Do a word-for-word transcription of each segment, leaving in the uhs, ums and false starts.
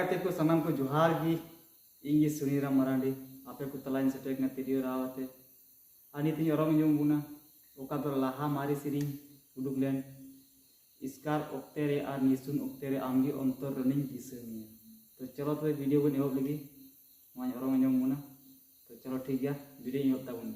ᱜᱟᱛᱮ ᱠᱚ ᱥᱟᱱᱟᱢ ᱠᱚ ᱡᱚᱦᱟᱨ ᱜᱮ᱾ ᱤᱧ ᱜᱮ ᱥᱩᱱᱤᱨᱟᱢ ᱢᱟᱨᱟᱱᱰᱤ, ᱟᱯᱮ ᱠᱚ ᱛᱟᱞᱟᱧ ᱥᱮᱴᱮᱨ ᱠᱟᱱᱟ ᱛᱤᱨᱭᱳ ᱨᱟᱦᱟ ᱟᱛᱮ᱾ ᱟᱨ ᱱᱤᱛ ᱤᱧ ᱚᱨᱚᱝ ᱟᱸᱡᱚᱢ ᱵᱚᱱᱟ, ᱚᱠᱟ ᱫᱚ ᱞᱟᱦᱟ ᱢᱟᱨᱮ ᱥᱮᱨᱮᱧ ᱩᱰᱩᱠ ᱞᱮᱱ, ᱮᱥᱠᱟᱨ ᱚᱠᱛᱮ ᱨᱮ ᱟᱨ ᱱᱤᱥᱩᱱ ᱚᱠᱛᱮ ᱨᱮ ᱟᱢᱜᱮ ᱚᱱᱛᱚᱨ ᱨᱮᱱᱤᱧ ᱫᱤᱥᱟᱹ ᱢᱮᱭᱟ᱾ ᱛᱚ ᱪᱚᱞᱚ ᱛᱚᱵᱮ ᱵᱷᱤᱰᱤᱭᱳ ᱵᱚᱱ ᱮᱦᱚᱵ ᱞᱮᱜᱮ, ᱱᱚᱣᱟᱧ ᱚᱨᱚᱝ ᱟᱸᱡᱚᱢ ᱵᱚᱱᱟ᱾ ᱛᱚ ᱪᱚᱞᱚ ᱴᱷᱤᱠ ᱜᱮᱭᱟ, ᱵᱷᱤᱰᱤᱭᱳᱧ ᱮᱦᱚᱵ ᱛᱟᱵᱚᱱᱟ᱾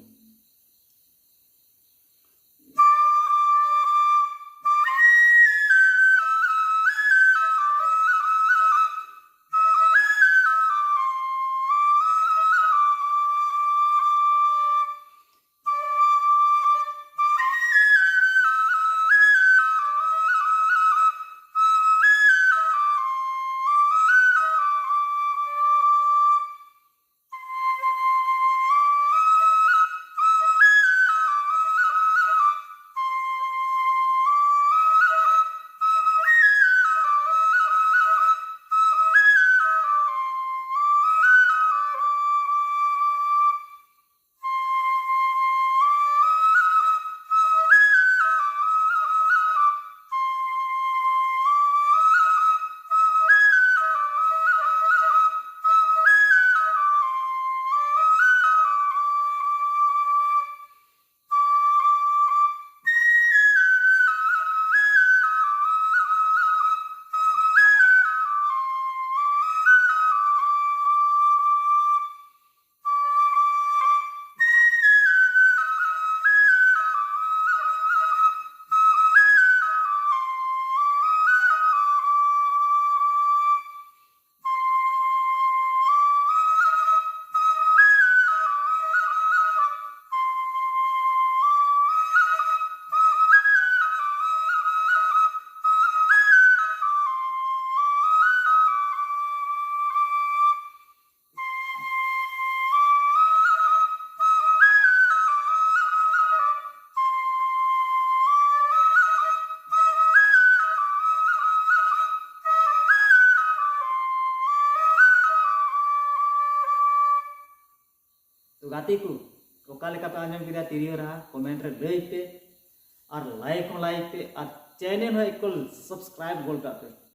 ᱛᱚ ᱜᱟᱛᱮ ᱠᱚ, ᱚᱠᱟ ᱞᱮᱠᱟ ᱯᱮ ᱟᱸᱡᱚᱢ ᱠᱮᱫᱟ ᱛᱤᱨᱭᱳ ᱨᱟᱦᱟ? ᱠᱚᱢᱮᱱᱴ ᱨᱮ ᱞᱟᱹᱭ ᱯᱮ, ᱟᱨ ᱞᱟᱭᱤᱠ ᱦᱚᱸ ᱞᱟᱭᱤᱠ ᱯᱮ, ᱟᱨ ᱪᱮᱱᱮᱞ ᱦᱚᱸ ᱮᱠᱚᱞ ᱥᱟᱵᱥᱠᱨᱟᱭᱤᱵ ᱜᱚᱞ ᱠᱟᱜ ᱯᱮ᱾